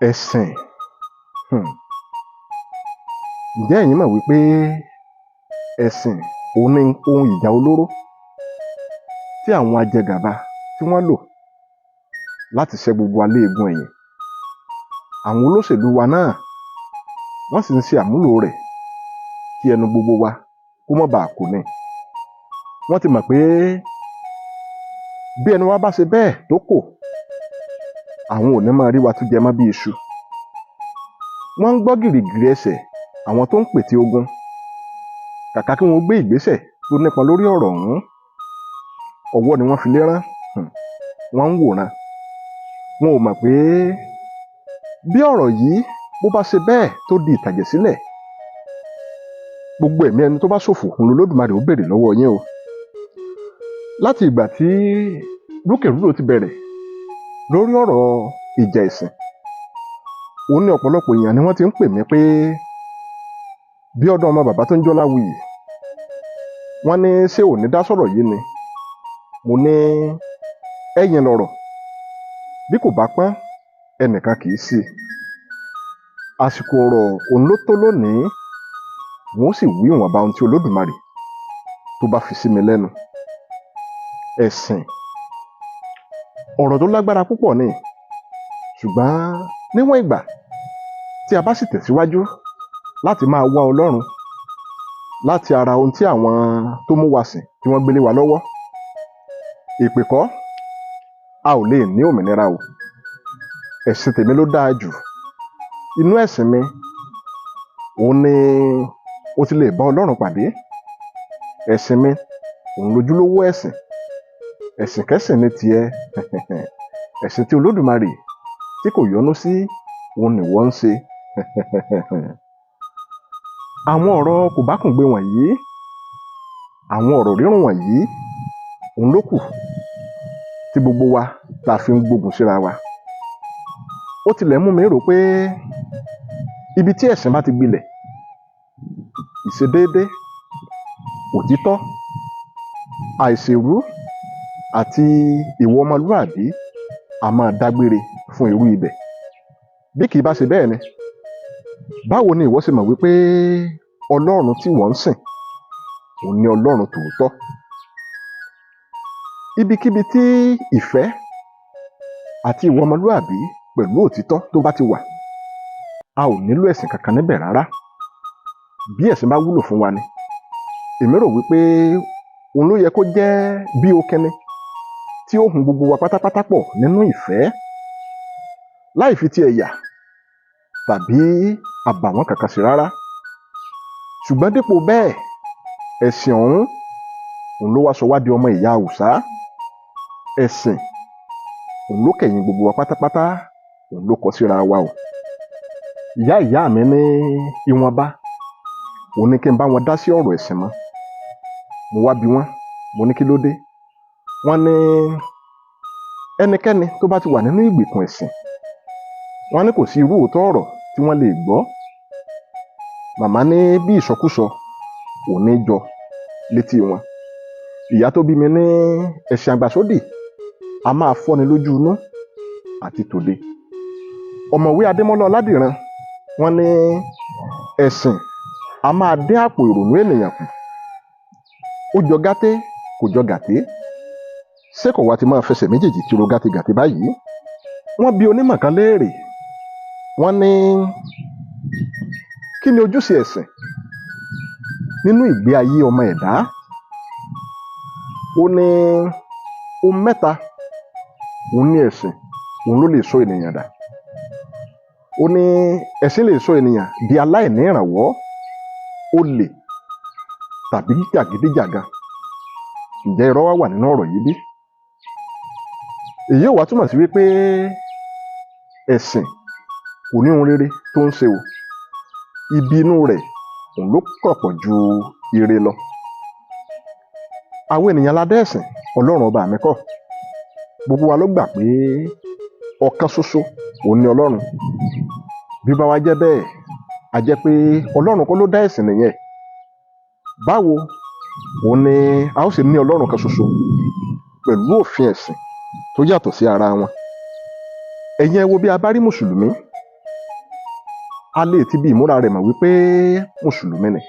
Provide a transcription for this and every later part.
Ẹ̀sìn. Ǹjẹ́ ẹ̀yin mọ̀ wípé ẹ̀sìn òun ni ohun ìjà olóró tí àwọn ajẹgàba tí wọ́n lò láti ṣẹ́ gbogbo wa léegun ẹ̀yìn? Àwọn olóṣèlú wa náà, wọ́n sì ń ṣe àmúlò rẹ̀ kí ẹnu gbogbo wa kó má baà kò ni. Wọ́n ti mọ̀ pé bí ẹnu wa bá ṣe bẹ́ẹ̀ tó kò, àwọn ò ní máa rí wa tú jẹ mọ́ bí iṣu. Wọ́n ń gbọ́ gìrìgìrì ẹsẹ̀ àwọn tó ń pète ogun. Kàkà kí wọ́n gbé ìgbésẹ̀ tó nípọn lórí ọ̀rọ̀ ọ̀hún, ọwọ́ ni wọ́n fi lérán, wọ́n ń wòran. Wọn ò mọ̀ pé bí ọ̀rọ̀ yìí bó bá ṣe bẹ́ẹ̀ tó di ìtàjẹ̀sílẹ̀, gbogbo ẹ̀mí ẹni tó bá ṣòfò òun lolódùmarè ó béèrè lọ́wọ́ yín o. Láti ìgbà tí rúkèrúdò ti bẹ̀rẹ̀ lórí ọ̀rọ̀ ìjà ẹ̀sìn, òun ní ọ̀pọ̀lọpọ̀ èèyàn ni wọ́n ti ń pè mí pé Bíọ́dún ọmọ bàbá tó ń jọ́láwuyì, wọ́n ní ṣé ò ní dá sọ̀rọ̀ yìí ni? Mo ní ẹ̀yìn lọ̀rọ̀, bí kò bá pọ́n, ẹnìkan kì í sí i. Àsìkò ọ̀rọ̀ òun ló tó lónìí, wọn ó sì wí ìwọ̀nba ohun tí Olódùmarè tó bá fi sí mi lẹ́nu. Ẹ̀sìn, ọ̀rọ̀ tó lágbára púpọ̀ ni, ṣùgbọ́n níwọ̀n ìgbà tí a bá sì tẹ̀síwájú láti máa wá Ọlọ́run láti ara ohun tí àwọn tó mú wa sìn tí wọ́n gbé lé wa lọ́wọ́, èpè kọ́, a ò lè ní òmìnira o. Ẹ̀sìn tèmi ló dáa jù. Inú ẹ̀sìn mi òun ni ó ti lè bá Ọlọ́run pàdé. Ẹ̀sìn mi òun lójúlówó ẹ̀sìn. Ẹ̀sìn kẹ́sìn ní tiẹ̀. Ẹ̀sìn tí Olódùmarè tí kò yọ́nú sí òun nìwọ ń ṣe. Àwọn ọ̀rọ̀ kòbákùngbé wọ̀nyí, àwọn ọ̀rọ̀ rírùn wọ̀nyí, òun ló kù tí gbogbo wa tá a fi ń gbógun síra wa. Ó tilẹ̀ mú mi rò pé ibi tí ẹ̀sìn bá ti gbilẹ̀, ìṣedéédé, òtítọ́, àìṣèrú àti ìwà ọmọlúàbí a máa dágbére fún irú ibẹ̀. Bí kì í bá ṣe bẹ́ẹ̀ ni, báwo ni ìwọ ṣe mọ̀ wípé Ọlọ́run tí wọ́n ń sìn òun ni Ọlọ́run tòótọ́? Ibikíbi tí ìfẹ́ àti ìwà ọmọlúàbí pẹ̀lú òtítọ́ tó bá ti wà, a ò nílò ẹ̀sìn kankan níbẹ̀ rárá. Bí ẹ̀sìn bá wúlò fún wa ni, èmi rò wípé òun ló yẹ kó jẹ́ bí òkínní tí ó hun gbogbo wa pátápátá pọ̀ nínú ìfẹ́, láì fi ti ẹ̀yà tàbí àbàwọ́n kankan sí rárá. Ṣùgbọ́n dípò bẹ́ẹ̀, ẹ̀sìn ọ̀hún òun ló wá sọ wá di ọmọ ìyá Haúsá. Ẹ̀sìn òun ló kẹ̀yìn gbogbo wa pátápátá, òun ló kọ síra wa o. Ìyá ìyá mi ní ìwọ̀nba òun ní kí n bá wọn dá sí ọ̀rọ̀ ẹ̀sìn mọ́. Mo wá bi wọ́n, mo ní kí ló dé? Wọ́n ní ẹnikẹ́ni tó bá ti wà nínú ìgbèkùn ẹ̀sìn, wọ́n ní kò sí irú òótọ́ ọ̀rọ̀ tí wọ́n lè gbọ́. Màmá ní bí ìsọkúsọ ò ní jọ létí wọn. Ìyá tó bí mi ní ẹ̀sìn àgbàsódì a máa fọ́ni lójú inú àti tòde. Ọ̀mọ̀wé Adémọ́lá Ọládìran, wọ́n ní ẹ̀sìn a máa dín àpò ìrònú ènìyàn kù. Ó jọ gáté kò jọ gàté, ṣé kò wá ti máa fẹsẹ̀ méjèèjì tiro gàtégàté báyìí? Wọ́n bi onímọ̀ kan léèrè, wọ́n ní kí ni ojúṣe ẹ̀sìn nínú ìgbé ayé ọmọ ẹ̀dá? Ó ní ohun mẹ́ta òun ní ẹ̀sìn òun ló lè sọ ènìyàn dà. Ó ní ẹ̀sìn lè sọ ènìyàn di aláìní ìrànwọ́, olè tàbí jàgídíjàgan. Ǹjẹ́ irọ́ wá wà nínú ọ̀rọ̀ yìí bí? Èyí ò wá túmọ̀ sí wípé ẹ̀sìn kò ní ohun rere tó ń ṣe o. Ibi inú rẹ̀ òun ló kàn pọ̀ ju ire lọ. Àwọn ènìyàn la dá ẹ̀sìn, Ọlọ́run ọba mi kọ́. Gbogbo wa ló gbà pé ọ̀kan ṣoṣo òun ni Ọlọ́run. Bí ó bá wá jẹ́ bẹ́ẹ̀, a jẹ́ pé Ọlọ́run kọ́ ló dá ẹ̀sìn nìyẹn. Báwo òun ni a ó ṣe ní Ọlọ́run kan ṣoṣo pẹ̀lú òfin ẹ̀sìn tó yàtọ̀ sí ara wọn? Ẹ̀yin ẹ wo bí a bá rí Mùsùlùmí A lè ti bí ìmúra rẹ̀ mọ̀ wípé mùsùlùmí ni.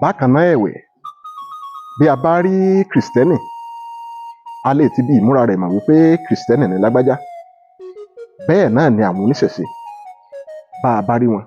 Bákan náà ẹ̀wẹ̀, bí a bá rí kìrìsìtẹ́nì, a lè ti bí ìmúra rẹ̀ mọ̀ wípé kìrìsìtẹ́nì ni lágbájá. Bẹ́ẹ̀ náà ni àwọn oníṣẹ̀ṣe, bá a bá rí wọn,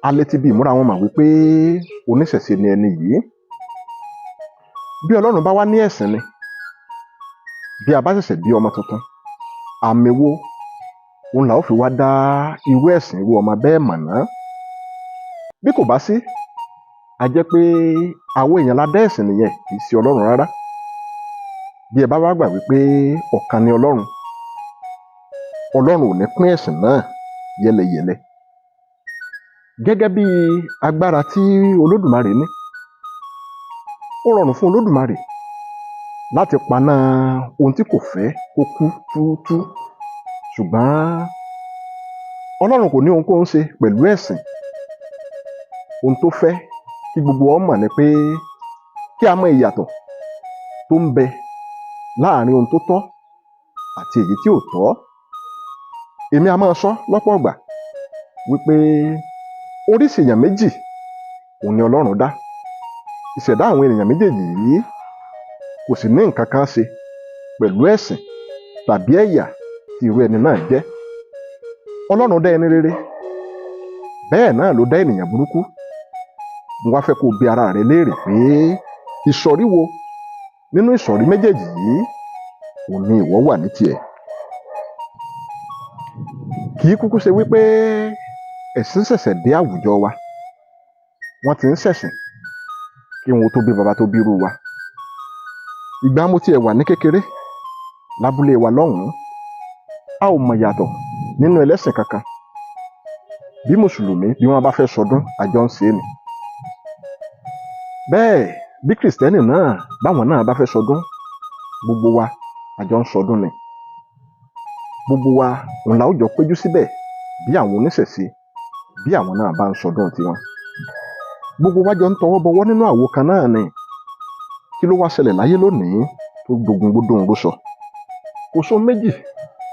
a lè ti bí ìmúra wọn mọ̀ wípé oníṣẹ̀ṣe ni ẹni yìí. Bí Ọlọ́run bá wá ní ẹ̀sìn ni, bí a bá ṣẹ̀ṣẹ̀ bí ọmọ tuntun, àmì wo òun là ó fi wá dá irú ẹ̀sìn irú ọmọ bẹ́ẹ̀ mọ̀ ná? Bí kò bá sí, a jẹ́ pé àwọn èèyàn la dá ẹ̀sìn nìyẹn, kì í ṣe Ọlọ́run rárá. Bí ẹ bá wá gbà wípé ọ̀kan ni Ọlọ́run, Ọlọ́run ò ní pín ẹ̀sìn náà yẹ́lẹyẹ̀lẹ. Gẹ́gẹ́ bí agbára tí Olódùmarè ní, ó rọrùn fún Olódùmarè láti paná ohun tí kò fẹ́ kó kú túútúú. Ṣùgbọ́n Ọlọ́run kò ní ohunkóhun ṣe pẹ̀lú ẹ̀sìn. Ohun tó fẹ́ kí gbogbo wa mọ̀ ni pé kí a mọ ìyàtọ̀ tó ń bẹ láàrin ohun tó tọ́ àti èyí tí ò tọ́. Èmi a máa sọ lọ́pọ̀ ìgbà wípé oríṣi èèyàn méjì òun ni Ọlọ́run dá. Ìṣẹ̀dá àwọn ènìyàn méjèèjì yìí kò sì ní nǹkan kan ṣe pẹ̀lú ẹ̀sìn tàbí ẹ̀yà tí irú ẹni náà jẹ́. Ọlọ́run dá ẹni rere, bẹ́ẹ̀ náà ló dá ènìyàn burúkú. Mo wá fẹ́ kó o bi ara rẹ léèrè pé ìsọ̀rí wo nínú ìsọ̀rí méjèèjì yìí òun ni ìwọ wà ní tiẹ̀. Kì í kúkú ṣe wípé ẹ̀sìn ṣẹ̀ṣẹ̀ dé àwùjọ wa. Wọ́n ti ń ṣẹ̀sìn kí wọn ó tó bí baba tó bírú wa. Ìgbà mo tiẹ̀ wà ní kékeré lábúlé wa lọ́hùn-ún, a ò mọ̀ yàtọ̀ nínú ẹlẹ́sìn kankan. Bí mùsùlùmí bí wọ́n bá fẹ́ ṣọdún, a jọ ń ṣe é ni. Bẹ́ẹ̀ bí kìrìsìtẹ́nì náà báwọn náà bá fẹ́ ṣọdún, gbogbo wa a jọ ń ṣọdún ni. Gbogbo wa òun la ó jọ péjú síbẹ̀ bí àwọn oníṣẹ̀ṣe bí àwọn náà bá ń ṣọdún tiwọn. Gbogbo wa jọ ń tọwọ́ bọwọ́ nínú àwo kan náà ni. Kí ló wá ṣẹlẹ̀ láyé lónìí tó dogun gbódóhun ló sọ? Kò sóhun méjì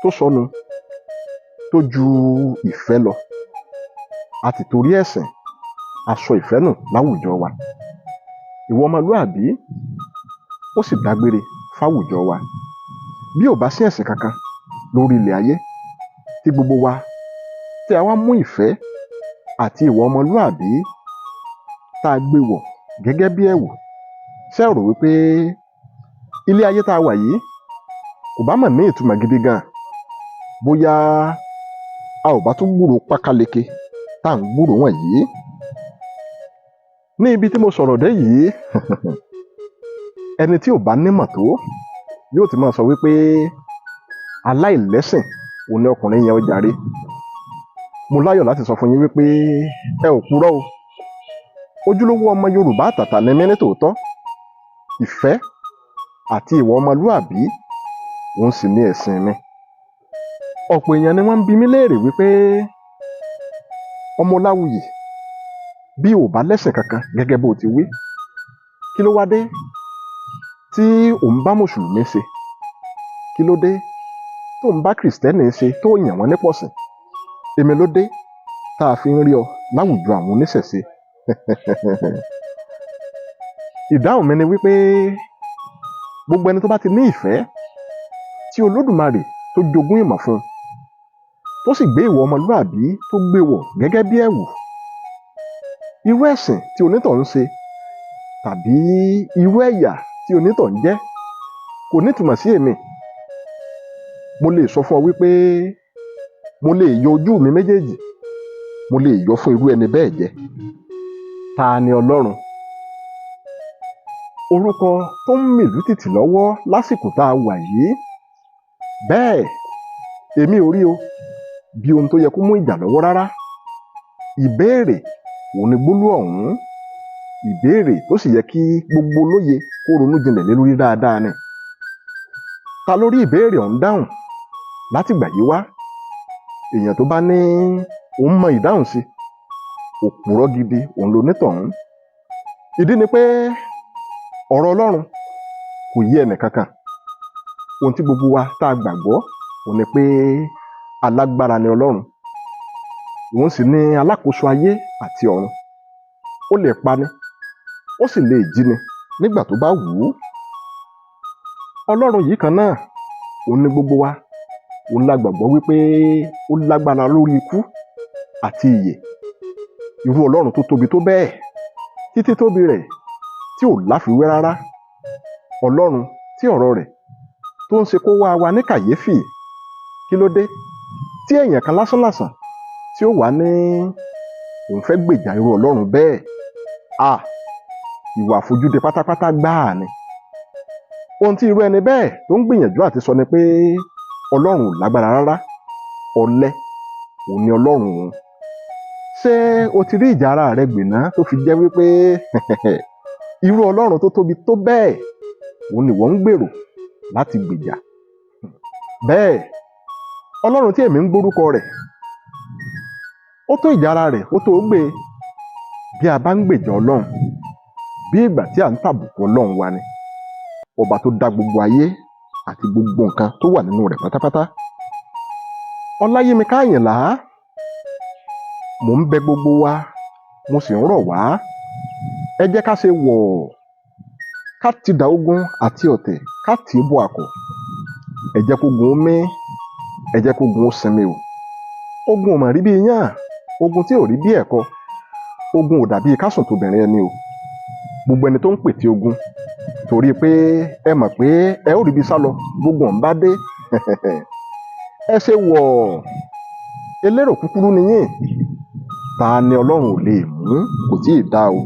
tó sọnù tó ju ìfẹ́ lọ. A ti torí ẹ̀sìn a sọ ìfẹ́ nù láwùjọ wa. Ìwà ọmọlúàbí ó sì dágbére fáwùjọ wa. Bí ò bá sí ẹ̀sìn kankan lórí ilẹ̀ ayé tí gbogbo wa tí a wá mú ìfẹ́ àti ìwà ọmọlúàbí tá a gbé wọ̀ gẹ́gẹ́ bí ẹ̀wù, ṣé ẹ rò wípé ilé ayé tá a wà yìí kò bá mà ní ìtumọ̀ gidi gan-an bóyá a ò bá tún gbúròó pákáleke tá à ń gbúròó wọ̀nyí? Ní ibi tí mo sọ̀rọ̀ dé yìí, ẹni tí ò bá nímọ̀ tó yóò ti máa sọ wípé aláìlẹ́sìn òun ni ọkùnrin yẹn ó jàre. Mo láyọ̀ láti sọ fún yín wípé ẹ ò purọ́ o. Ojúlówó ọmọ Yorùbá àtàtà ni mí ní tòótọ́. Ìfẹ́ àti ìwà ọmọlúàbí òun sì ni ẹ̀sìn mi. Ọ̀pọ̀ èèyàn ni wọ́n ń bi mí léèrè wípé ọmọ Ọláwuyì, bí o ò bá lẹ́sìn kankan gẹ́gẹ́ bó o ti wí, kí ló wá dé tí ò ń bá mùsùlùmí ṣe? Kí ló dé tó ń bá kìrìsìtẹ́nì ṣe tó yàn wọ́n nípọ̀sìn? Èmi ló dé tá a fi ń rí ọ láwùjọ àwọn oníṣẹ̀ṣe? Ìdáhùn mi ni wípé gbogbo ẹni tó bá ti ní ìfẹ́ tí Olódùmarè tó jogún ìmọ̀ fún un, tó sì gbé ìwà ọmọlúàbí tó gbé wọ̀ gẹ́gẹ́ bí ẹ̀wù, irú ẹ̀sìn tí onítọ̀hún ń ṣe tàbí irú ẹ̀yà tí onítọ̀hún jẹ́ kò nítumọ̀ sí èmi. Mo lè sọ fún ọ wípé mo lè yọ ojú mi méjèèjì, mo lè yọ fún irú ẹni bẹ́ẹ̀ jẹ. Ta ni Ọlọ́run? Orúkọ tó ń mìlú tìtì lọ́wọ́ lásìkò tá a wà yìí. Bẹ́ẹ̀ èmi ò rí o bí ohun tó yẹ kó mú ìjà lọ́wọ́ rárá. Ìbéèrè òun ni gbólóhùn ọ̀hún, ìbéèrè tó sì yẹ kí gbogbo olóye kó ronú jinlẹ̀ lé lórí dáadáa ni. Ta ló rí ìbéèrè ọ̀hún dáhùn látìgbà yìí wá? Èèyàn tó bá ní òun mọ ìdáhùn sí, òpùrọ́ gidi òun lonítọ̀hún. Ìdí ni pé ọ̀rọ̀ Ọlọ́run kò yé ẹnìkankan. Ohun tí gbogbo wa tá a gbàgbọ́ òun ni pé alágbára ni Ọlọ́run. Òun sì ni alákòóso ayé àti ọ̀run. Ó lè pani, ó sì lè jíni nígbà tó bá wù ú. Ọlọ́run yìí kan náà òun ni gbogbo wa òun la gbàgbọ́ wípé ó lágbára lórí ikú àti ìyè. Irú Ọlọ́run tó tóbi tó bẹ́ẹ̀, títí tóbi rẹ̀ tí ò láfiwé rárá, Ọlọ́run tí ọ̀rọ̀ rẹ̀ tó ń ṣe kó wá wa ní kàyéfì. Kí ló dé tí èèyàn kan lásánlàsàn tí ó wà ní òun fẹ́ gbèjà irú Ọlọ́run bẹ́ẹ̀? À, ìwà àfojúdi pátápátá gbáà ni. Ohun tí irú ẹni bẹ́ẹ̀ tó ń gbìyànjú àti sọ ni pé Ọlọ́run ò lágbára rárá, ọ̀lẹ òun ni Ọlọ́run òun. Ṣé o ti rí ìjà ara rẹ gbìnà tó fi jẹ́ wípé irú Ọlọ́run tó tóbi tó bẹ́ẹ̀ òun ni wọ́n ń gbèrò láti gbèjà? Bẹ́ẹ̀ Ọlọ́run tí èmi ń gbórúkọ rẹ̀, ó tó ìjà ara rẹ̀, ó tó gbé. Bí a bá ń gbèjà Ọlọ́run, bí ìgbà tí à ń tàbùkù Ọlọ́run wa ni, ọba tó dá gbogbo ayé àti gbogbo nǹkan tó wà nínú rẹ̀ pátápátá. Ọláyímiká Àyìnlá, mò ń bẹ gbogbo wa, mo sì ń rọ̀ wá, ẹ jẹ́ ká ṣe wọ̀, ká ti dà ogun àti ọ̀tẹ̀, ká tì í bọ àkọ̀. Ẹ jẹ́ kógun ó mí, ẹ jẹ́ kógun ó sinmi o. Ogun ò mà rí bí iyán, ogun tí ò rí bí ẹ̀kọ, ogun ò dàbí kásùn tóbìnrin ẹni o. Gbogbo ẹni tó ń pète ogun torí pé ẹ mọ̀ pé ẹ ó ríbi sálọ gbogbo ọ̀n bá dé, ẹ ṣe wọ̀. Elérò kúkúrú ni yín. Ta ni Ọlọ́run ò lè mú? Kò tí ì dá o.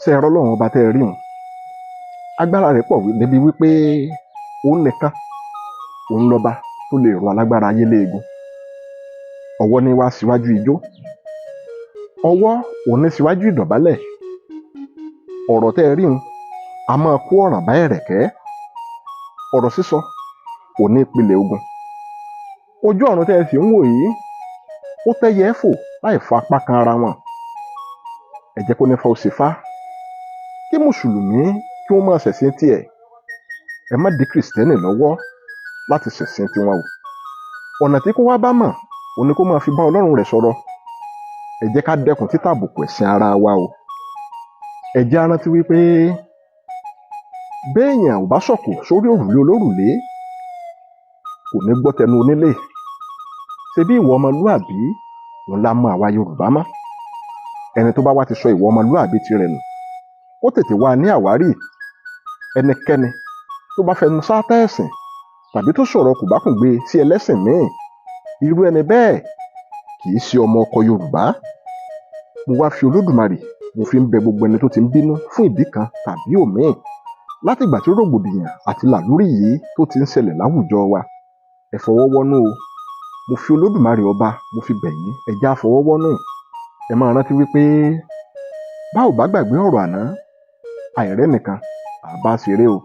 Ṣé ẹ rọ́lọ́run ọba tẹ́ ẹ rí hùn? Agbára rẹ̀ pọ̀ débi wípé òun nìkan òun lọ́ba tó lè rọ alágbára ayé léegun. Ọwọ́ ní wá síwájú ijó, ọwọ́ òun ní síwájú ìdọ̀bálẹ̀. Ọ̀rọ̀ tẹ́ ẹ rí hùn a máa kó ọ̀ràn bá ẹ̀rẹ̀kẹ́. Ọ̀rọ̀ sísọ kò ní ìpìlẹ̀ ogun. Ojú ọ̀run tẹ́ ẹ sì ń wò yìí, ó tẹ́yẹ fò láì fọ apá kan ara wọn. Ẹ jẹ́ kó nífa ó sì fá, kí mùsùlùmí kí wọ́n máa ṣẹ̀sìn tiẹ̀. Ẹ má dí kìrìsìtẹ́nì lọ́wọ́ láti ṣẹ̀sìn tiwọn o. Ọ̀nà tí kó wá bá mọ̀ òun ni kó máa fi bá Ọlọ́run rẹ̀ sọ̀rọ̀. Ẹ jẹ́ ká dẹ́kun títàbùkù ẹ̀sìn ara wa o. Ẹ jẹ́ á rántí wípé béèyàn ò bá sọ̀kò sórí òrùlé olórùlé, kò ní gbọ́ tẹnu onílé. Ṣebí ìwà ọmọlúàbí òun la mọ àwa Yorùbá mọ́. Ẹni tó bá wá ti sọ ìwà ọmọlúàbí tirẹ̀ nù, kó tètè wá ní àwárí. Ẹnikẹ́ni tó bá fẹnu sáátá ẹ̀sìn tàbí tó sọ̀rọ̀ kòbákùngbé sí ẹlẹ́sìn míì, irú ẹni bẹ́ẹ̀ kì í ṣe ọmọ ọkọ Yorùbá. Mo wá fi Olódùmarè, mo fi ń bẹ gbogbo ẹni tó ti ń bínú fún ìdí kan tàbí òmíì látìgbà tí rògbòdìyàn àti làlúrí yìí tó ti ń ṣẹlẹ̀ láwùjọ wa. Ẹ fọwọ́ wọ́nú o. Mo fi Olódùmarè ọba, mo fi bẹ̀ yín, ẹ já fọwọ́ wọ́nú. Ẹ máa rántí wípé bá ò bá gbàgbé ọ̀rọ̀ àná, àìrẹ́ nìkan àbá ṣeré o.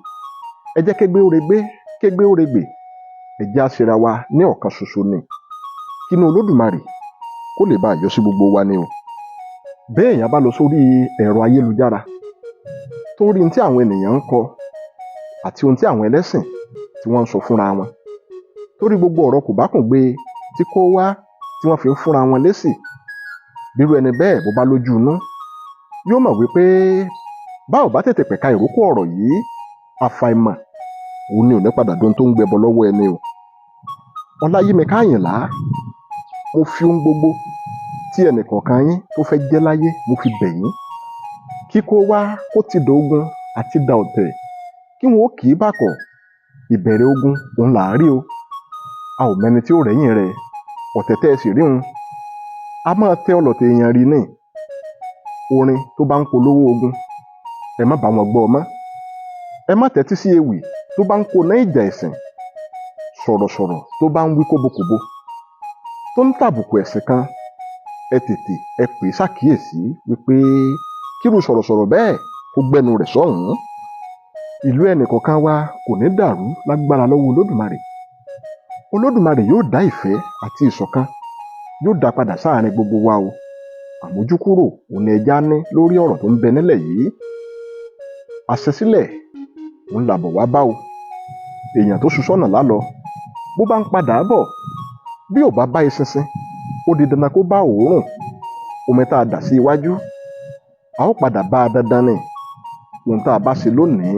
Ẹ jẹ́ kégbé ó regbé, kégbé ó regbè, ẹ jẹ́ á ṣera wa ní ọ̀kan ṣoṣo ni, kínú Olódùmarè kó lè bá yọ sí gbogbo wa ni o. Béèyàn bá lọ sórí ẹ̀rọ ayélujára tó rí ohun tí àwọn ènìyàn ń kọ àti ohun tí àwọn ẹlẹ́sìn tí wọ́n ń sọ fúnra wọn, torí gbogbo ọ̀rọ̀ kòbákùngbé tí kó wá tí wọ́n fi ń fúnra wọn lésì, bírú ẹni bẹ́ẹ̀ bó bá lójú inú, yóò mọ̀ wípé bá ò bá tètè pẹ̀ka ìrókò ọ̀rọ̀ yìí, àfàìmọ̀ òun ni ò ní padà dohun tó ń gbẹbọ lọ́wọ́ ẹni o. Ọláyímiká Àyìnlá, mo fi ohun gbogbo tí ẹnìkọ̀ọ̀kan yín tó fẹ́ jẹ́ láyé mo fi bẹ̀ yín, kí kó wá kó ti dà ogun àti dà ọ̀tẹ̀, kí wọn ó kì í bàkọ̀. Ìbẹ̀rẹ̀ ogun òun là á rí o. A ò mẹni tí ó rẹ́yìn rẹ̀. Ọ̀tẹ̀ tẹ́ ẹ sì rí hun, a máa tẹ ọlọ̀tẹ̀ èèyàn rí ni. Orin tó bá ń polówó ogun, ẹ má bá wọn gbọ́ ọ mọ́. Ẹ má tẹ́tí sí ewì tó bá ń koná ìjà ẹ̀sìn. Sọ̀rọ̀sọ̀rọ̀ tó bá ń wí kóbokòbo, tó ń tàbùkù ẹ̀sìn kan, ẹ tètè ẹ pè é ṣàkíyèsí wípé kírú sọ̀rọ̀sọ̀rọ̀ bẹ́ẹ̀ kó gbẹ́nu rẹ̀ sọ́hùn-ún. Ìlú ẹnìkọ̀ọ̀kan wa kò ní dàrú lágbára lọ́wọ́ Olódùmarè. Olódùmarè yóò dá ìfẹ́ àti ìṣọ̀kan, yóò dá padà sáàrin gbogbo wa o. Àmójúkúrò òun ni ẹja ní lórí ọ̀rọ̀ tó ń bẹ nílẹ̀ yìí. Àṣẹsílẹ̀ òun làbọ̀ wá bá o. Èèyàn tó ṣu sọ́nà lálọ, bó bá ń padà bọ̀, bí ò bá bá eṣinṣin, Ó di dandan kó bá òórùn omi tá a dà sí iwájú, a ó padà bá a dandan ni. Ohun tá a bá ṣe lónìí,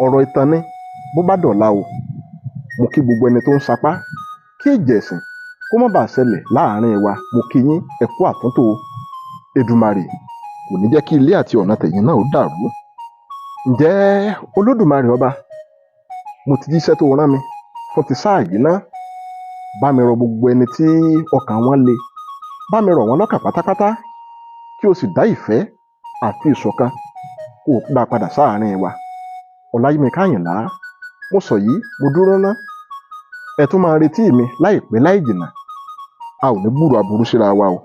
ọ̀rọ̀ ìtàn ni bó bá dọ̀la o. Mo kí gbogbo ẹni tó ń sapá kí ìjà ẹ̀sìn kó má bàa ṣẹlẹ̀ láàrin wa. Mo kí yín, ẹ kú àtúntò. Èdùmàrè kò ní jẹ́ kí ilé àti ọ̀nà tẹ̀yìn náà ó dàrú. Ǹjẹ́ Olódùmarè ọba, mo ti jíṣẹ́ tó rán mi fún ti sáà yìí ná. Bá mi rọ gbogbo ẹni tí ọkàn wọn le, bá mi rọ̀ wọ́n lọ́kàn pátápátá, kí o sì dá ìfẹ́ àti ìṣọ̀kan kó o dá padà sáàárín wa. Ọláyímiká Àyìnlá, mo sọ yìí, mo dúró ná. Ẹ tún máa retí mi láìpẹ́ láì jìnnà. A ò ní gbúròó aburú síra wa o.